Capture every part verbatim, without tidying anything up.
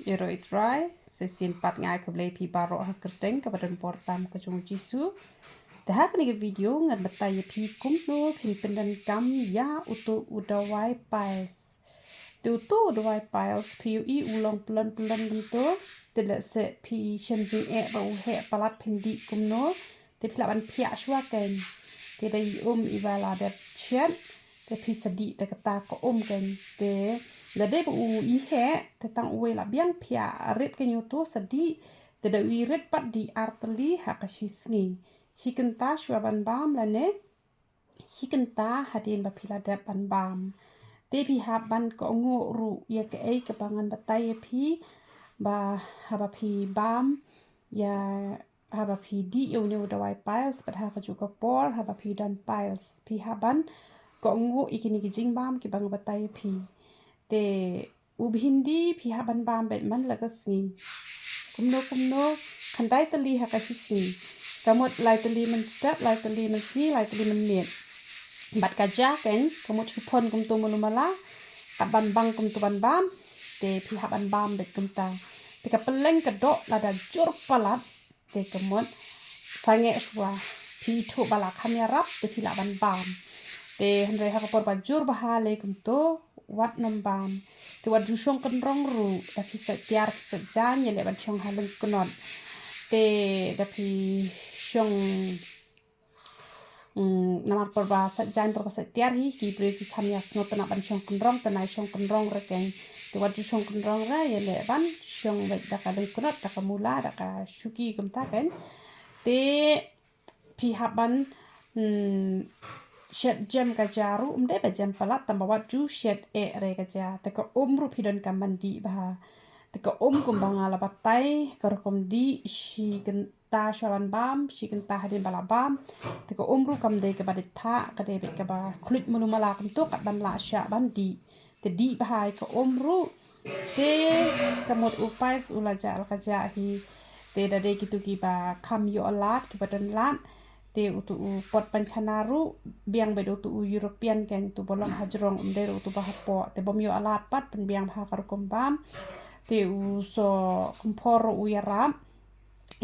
Ïaroh ïa u Trai, sa shisien pat nga ai khublei ïa phi baroh ha ka kyrteng kaba donbor tam ka jong u Jisu. Te ha kane ka video ngan batai ïa phi kumno phin pyndonkam ïa uto u dawai piles. Te uto u dawai piles phi ïohi u long pyllun pyllun kumto. Te lehse phi shem jingeh ba u heh palat phin dih kumno. Te phi lah ban phiah shuwa kein. Te da i um iba la dep shet, te phi sa dih da kata ka um kein. Te da dei ba u i heh, te tang uwei la biang, phiah rit kein uto sa dih. Te da u i rit pat dih ar tylli ha ka shi sngi. Shi kynta shuwa ban bam lane shi kynta hadien ba phi la dep ban bam. Te phi hap ban kohnguh ruh ïa kaei kaba ngan batai ïa phi, ba haba phi bam ïa, haba phi dih ïa une u dawai piles bad ha kajuh ka por haba phi don piles, phi hap ban kohnguh ïa kine ki jingbam kiba nga batai ïa phi. Te u bhindi phi hap ban bam beit man la ka sngi. Kumno kumno, khyndai tylli ha ka shi sngi. Ka mut lai tylli mynstep, lai tylli mynsngi, lai tylli mynmiet. Bad ka ja kein, ka mut shiphon kumto mano mala, kat ban bang kumto ban bam, te phi hap ban bam beit kumta. Te ka pylleng ka doh lada jur palat, te ka mut sangeh shuwa. Phi ithuh ba la kham ïarap, te phi lah ban bam. Te hynrei ha ka por ba jur bha lei kumto, wat nym bam. Te wat ju shong kynrong ruh, da phi sait tiar, phi sait jaiñ, ïaleh ban shong ha lyngknot. Te da phi shong, mm, namar por ba sait jaiñ, por ba sait tiar hi, ki briew ki kham ïa sngewtynnat ban shong kynrong, te nai shong kynrong re kein. Te wat ju shong kynrong re, ïaleh ban shong beit da ka lyngknot, da ka mula, da ka shuki kumta kein. Te phi hap ban, mm, shet jem ka ja ruh, ym dei ba jem palat, tang ba wat ju shet eh re ka ja. Te ka um ruh phi donkam ban dih bha. Te ka um kumba nga la batai, ka rukom dih, shi kynta shuwa ban bam, shi kynta hadien ba la bam. Te ka um ruh kam dei kaba dei thah, ka dei beit kaba khluit mano mala kumto, kat ban lah shah ban dih. Te dih bha ïa ka um ruh. Te ka mut u piles u la jah la ka jah hi. Te da dei kito kiba kham ïoh lad, kiba don lad. Te uto u pot painkhana ruh, biang beit uto u European kein, uto ba long hajrong, ym dei ruh uto ba hapoh. Te bym ïoh lad pat, pynbiang bha ka rukom bam. Te u sohkymphor ruh u ïarap.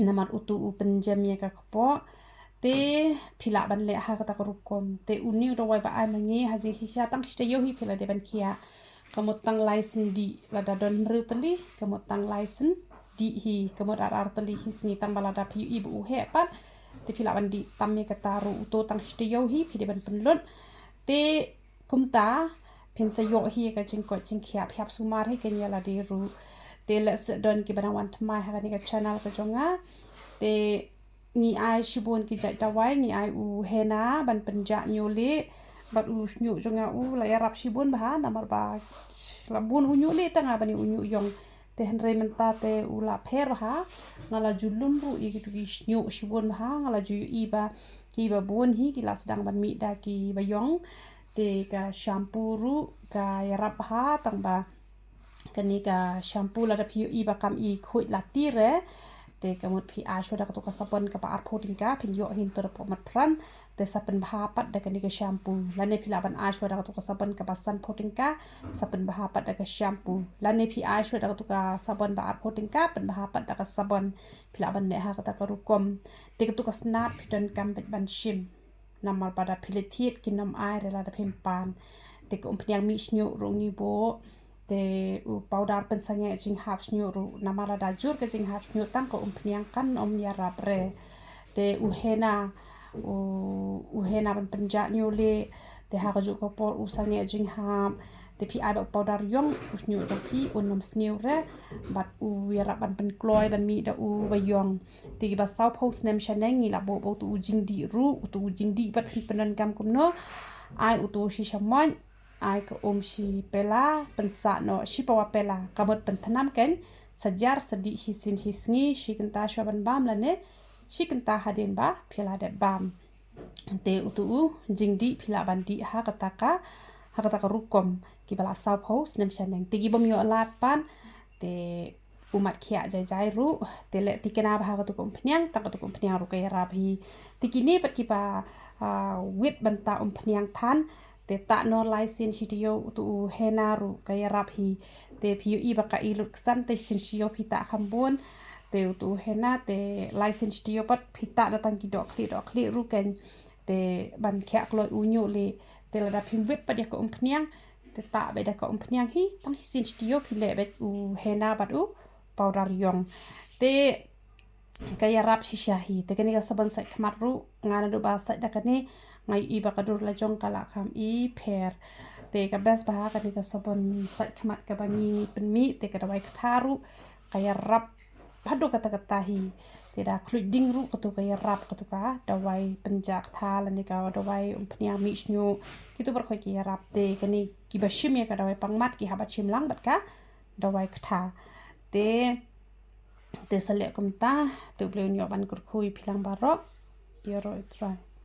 Namar uto u pynjem ïa ka kpoh. Te phi lah ban leh ha kata ka rukom. Te une u dawai ba ai ma ngi ha jingshisha tang shi taïew hi phi la dei ban khiah. Ka mut tang lai sien dih, lada don hynriew tylli, ka mut tang lai sien dih hi, ka mut ar ar tylli hi sngi, tang ba lada phi ïohi ba u heh pat, te phi lah ban dih tam ïa kata ruh, uto tang shi taïew hi phi dei ban pynlut. Te kumta phin sa ïoh hi ka jingkoit jingkhiah, phi hap sumar hi kein ïa lade ruh. Te lehse don kiba dang wan thymmai ha kane ka channel ka jong nga. Te ngi ai shibun ki jait dawai, ngi ai u henna ban pynjah ñiuhlieh, bad u shñiuh jong nga u la ïarap shibun bha, namar ba la bun u ñiuhlieh tang ha ban ïa u ñiuh ïong. Te hynrei mynta te u la pher bha, nga la ju lum ruh ïa kitu ki shñiuh shibun bha, nga la ju ïohi ba kiba bun hi ki la sdang ban mih da kiba ïong. Te ka shampoo ruh ka ïarap bha, tang ba kane ka shampoo lada phi ïohi ba kam i khuid la tiar re. Te ka mut phi ai shuwa da katu ka sabon kaba arphew tyngka, phin ïoh hi hangto da Poh Mat Pran. Te sa pynbha pat da kane ka shampoo. Lane phi lah ban ai shuwa da katu ka sabon kaba sanphew tyngka, sa pynbha pat da ka shampoo. Lane phi ai shuwa da katu ka sabon ba arphew tyngka, pynbha pat da ka sabon. Phi lah ban leh ha kata ka rukom. Te katu ka snat phi donkam beit ban shim. Namar ba da phi leit thied kin ym ai re lada phim pan. Te ka umphniang mih shñiuh ruh ngi buh. Te u powder pynsangeh jinghap shñiuh ruh, namar lada jur ka jinghap shñiuh tang ka umphniang kan ym ïarap re. Te u henna, u, u henna ban pynjah ñiuhlieh. Te ha kajuh ka por u sangeh jinghap. Te phi ai bad u powder ïong, u shñiuh jong phi un ym sniew re. Bad u ïarap ban pynkloi ban mih da u ba ïong. Te kiba sawphew snem shaneng ngi la buh bad uto u jingdih ruh, uto u jingdih bad phin pyndonkam kumno. Ai uto shi shamoit, ai ka um shi pela, pynsah noh shi pawa pela. Ka mut pynthnam kein, sa jar sa dih shisien shi sngi, shi kynta shuwa ban bam lane shi kynta hadien ba phi la dep bam. Te uto u jingdih phi lah ban dih ha kata ka, ha kata ka rukom kiba la sawphew snem shaneng. Te ki bym ïoh lad pat, te u mat khiah jai jai ruh, te leh thikna bha ha katu ka umphniang, tang katu ka umphniang ruh ka ïarap hi. Te kine pat kiba, ah, wit bynta umphniang than, Te tah noh lai sien shi taïew utu u henna ruh ka ïarap hi. Te phi ïohi ba ka i lut ksan te sien shi taïew phi tah kham bun. Te utu u henna te lai sien shi taïew pat phi tah na tang ki dohkhlieh dohkhlieh ruh kan. Te ban khiah kloi u ñiuh leh. Te lada phim wit pat ïa ka umphniang. Te tah beit da ka umphniang hi, tang hi sien shi taïew phi leh beit u henna bad u powder ïong. Te ka ïarap shisha hi. Te kane ka sabon sait khmat ruh, nga naduh ba sait da kane, nga ïohi ba ka dur la jong ka la kham i pher. Te ka best bha kane ka sabon sait khmat kaba ngi pynmih, te ka dawai ktha ruh, ka ïarap haduh katta katta hi. Te da khluid ding ruh katu ka ïarap katu ka dawai pynjah ktha lane ka dawai umphniang mih shñiuh. Kitu baroh khoit ki ïarap te kane kiba shim ïa ka dawai pangmat ki hap ban shim lang bad ka dawai ktha. Te, te sa leh kumta, te U Blei un ïoh ban kyrkhu ïa phi lang baroh. Ïaroh ïa U Trai.